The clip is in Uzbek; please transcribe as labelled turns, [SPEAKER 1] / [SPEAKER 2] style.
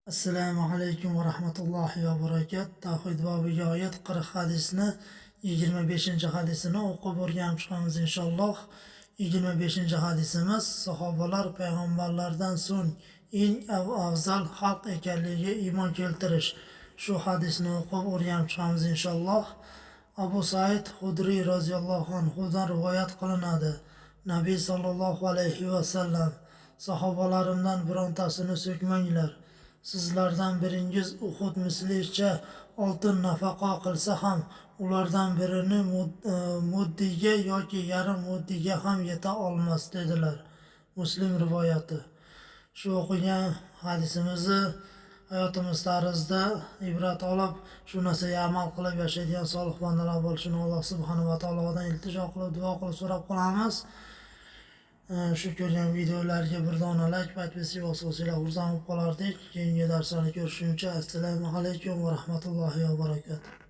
[SPEAKER 1] Assalomu alaykum va rahmatullohi va barakat. Tavhid bobiga oid 40 hadisni 25-hadisini o'qib o'rganib chiqamiz inshaalloh. 25-hadisimiz sahobalar payg'ambarlardan so'ng eng afzal xalq ekanligiga iymon keltirish. Shu hadisni o'qib o'rganib chiqamiz inshaalloh. Abu Said Hudriy roziyallohu anhudan rivoyat qilinadi. Nabiy sollallohu alayhi vasallam: "Sahobalarimdan birontasini so'kmanglar. Sizlardan biringiz Uhud mislicha oltin nafaqa qilsa ham, ulardan birini muddiga yoki yarim muddiga ham yeta olmas", dedilar. Muslim rivoyati. Shu o'qigan hadisimizni hayotimiz tarzida ibrat olib, shu narsaga amal qilib yashaydigan solih bandalar bo'lishini Alloh subhanahu va taolodan iltijo qilib, duo qilib so'rab qolamiz. Shu ko'rgan videolarga bir dona layk, подписка bosib xursand bo'lib qolardik. Keyingi darslarda ko'rishguncha assalomu alaykum va rahmatullohi va barakatuh.